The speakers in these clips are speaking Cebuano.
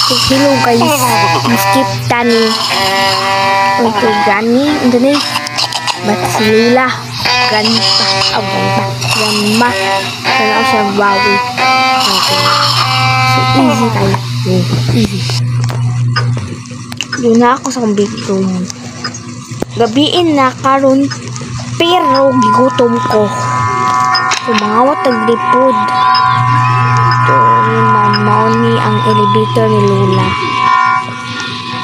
Hello guys, skip tani. Okay, granny, ano ni? Ba't si Lula? Grandpa, oh, grandpa, grandma. Sana ako siya bawi. Okay. So easy tayo. Easy. Doon na ako sa bedroom. Gabiin na karon pero gigutom ko. So mga watag lipod. Mao ni ang elevator ni Lola.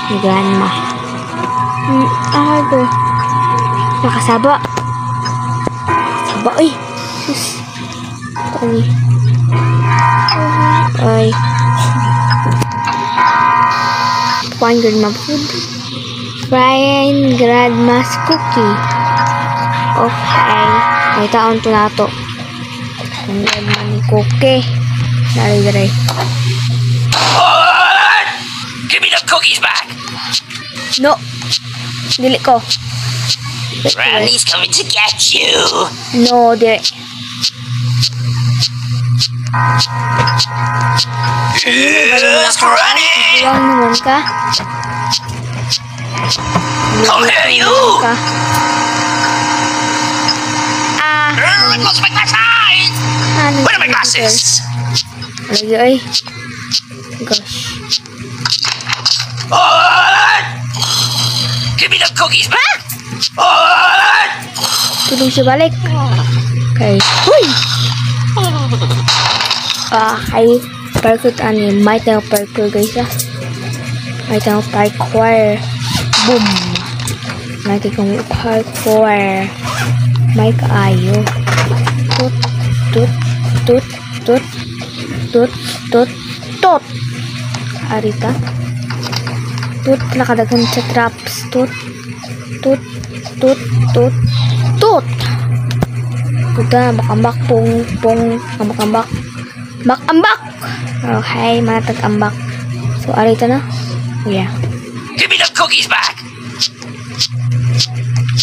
Ni Grandma. Do. Nakasaba. Saba, ay. Sus. Ito ni. Ay. Find grandma food. Find grandma's cookie. Okay. May taon to na to. Ang grandma ni cookie. Dali, dali. Give me the cookies back! No. Dili ko. Granny's coming to get you! No, dili. Yes, Granny! Iwang naman ka. Come here, you! Ka. Ah. I lost my glasses! Ano? Where are my glasses? Lagi ay. Gosh. Give me the cookies back! Tulong siya balik. Okay. Huy! Ay, parkour ani. May tayo parkour guys ah. May tayo parkour. Boom! May tayo parkour. May kaayo. Tut, tut, tut, tut, tut, tut, tut. Arita. Tut, nakadagan sa traps. Tut, tut, tut, tut, tut. Puta, makambak, pong, pong, ambak, ambak. Makambak! Okay, manatag ambak. So, arita na. Yeah. Give me the cookies back!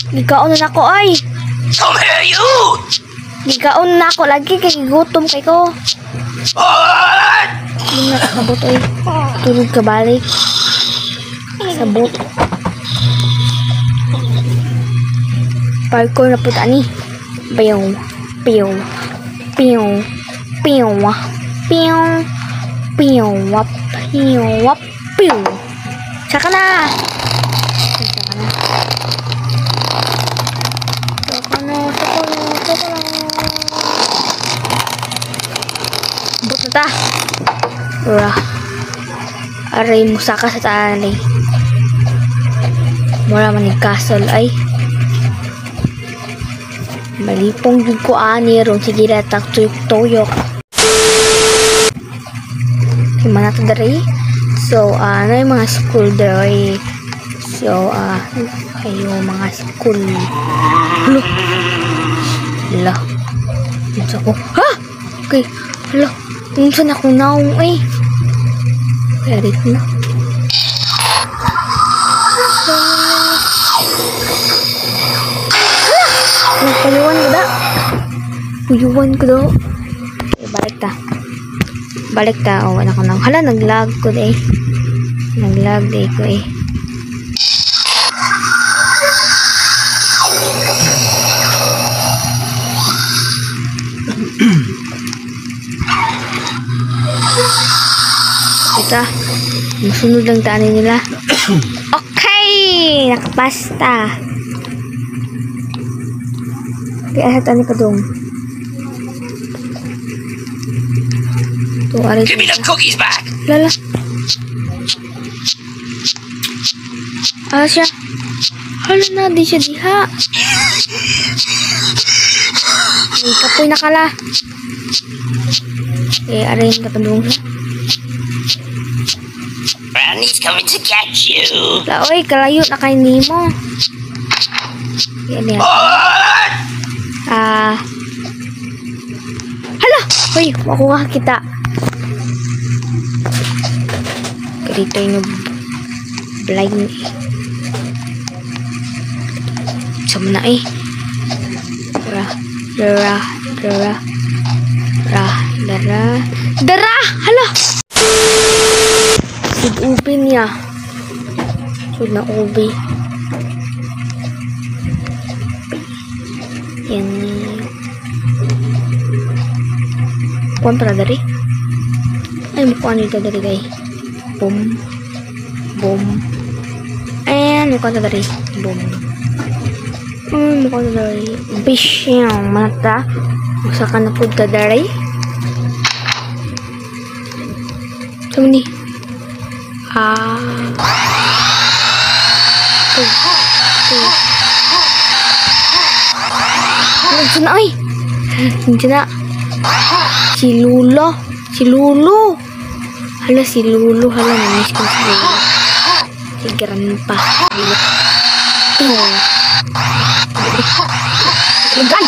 Gikaon na ako, ay! Come here, you! Gikaon na ako lagi, kay gutom kay ko. Hindi na nakabot, ay. Tulog ka balik. Sabot. Parkour na puta ni. Piu, piu, piu, piu, piu, piu, piu, piu. Saka na! Saka na. Saka na, saka na, saka na. Bot na ta. Ura. Aray, musaka sa taanay. Mura man ni castle ay. Malipong jud ko ani ron sige ra tak tuyok-tuyok. Kay man nato diri. So, ano yung mga school diri? So, kayo mga school. Hala. Hala. Unsa ko? Ha? Okay. Hala. Unsa na ko naong ay? Kaya dito na. Puyuan ko da. Puyuan ko daw. Okay, balik ta. Balik ta. Oh, wala ko nang. Hala, naglag ko eh. Naglag day ko eh. Ito. Masunod lang tanin nila. Okay! Nakapasta. Kaya asa tani pa dong. Ito, aray Give me the cookies back! Lala. Ah, siya. Hala na, di siya diha. May kapoy na kala. Eh, aray na pa dong siya. Granny's coming to catch you. Laoy, kalayo na kay nimo. Yan yan. Hala! Hoy, makuha kita. Dito yung blind eh. Sama na eh. Ra, ra, ra, ra, ra, dara! Hala! Sud ubi niya. Sud na ubi. Yan. Kuan para dari. Ay, mukuan dito dari guys. Boom. Boom. Ayan, mukuan dari. Boom. Mukuan dari. Bisyang mata. Usa ka na pud ka dari. Tumni. Ah. Two. Two. Nandiyan na, ay! Nandiyan na. Si Lulo. Si Lulu. Hala, si Lulu. Hala, namiss ko si Lulu. Si Grandpa. Ito. Lagay!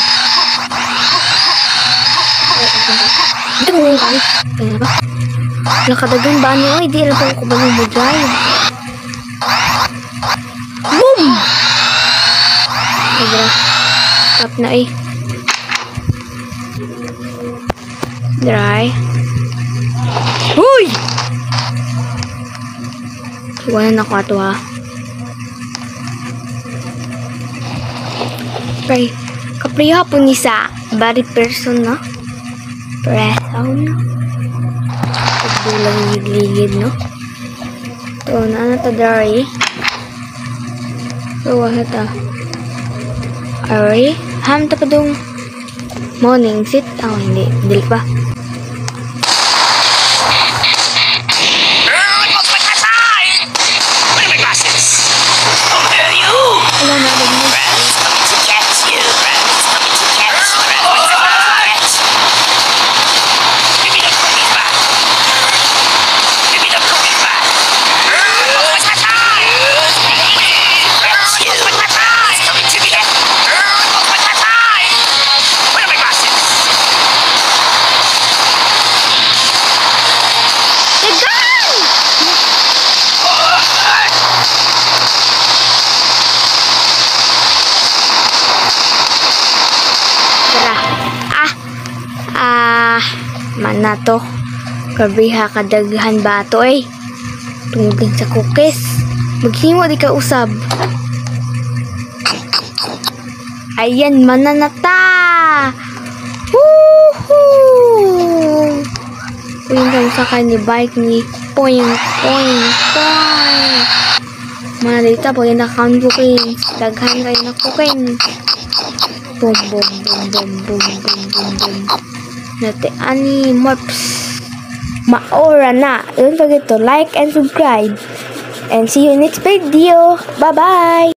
Ito mo yung kami. Kaya ba? Nakadagan ba niyo? Ay, di alam ko ba mo drive. Boom! Sobra. Stop na eh. Dry. Uy! Iwanan ako ato ha. Pre. Kapriha po ni sa body person no? Person. Pagdulang ligid no? Ito na ano ta dry. So, wala ta. Ari. Ham ta pa dong morning sit. Oh, hindi. Dili pa. Mana to. Grabe ha, kadaghan ba to eh. Tungod sa cookies. Maghimo di ka usab. Ayan, mananata. Woohoo! Uy, sa ni bike ni poing poing poing. Mana dito pag nakaon cookies. Daghan kayo na cookies. Boom boom boom boom boom boom boom boom. Nate ani morphs. Maora na. Don't forget to like and subscribe. And see you next video. Bye-bye!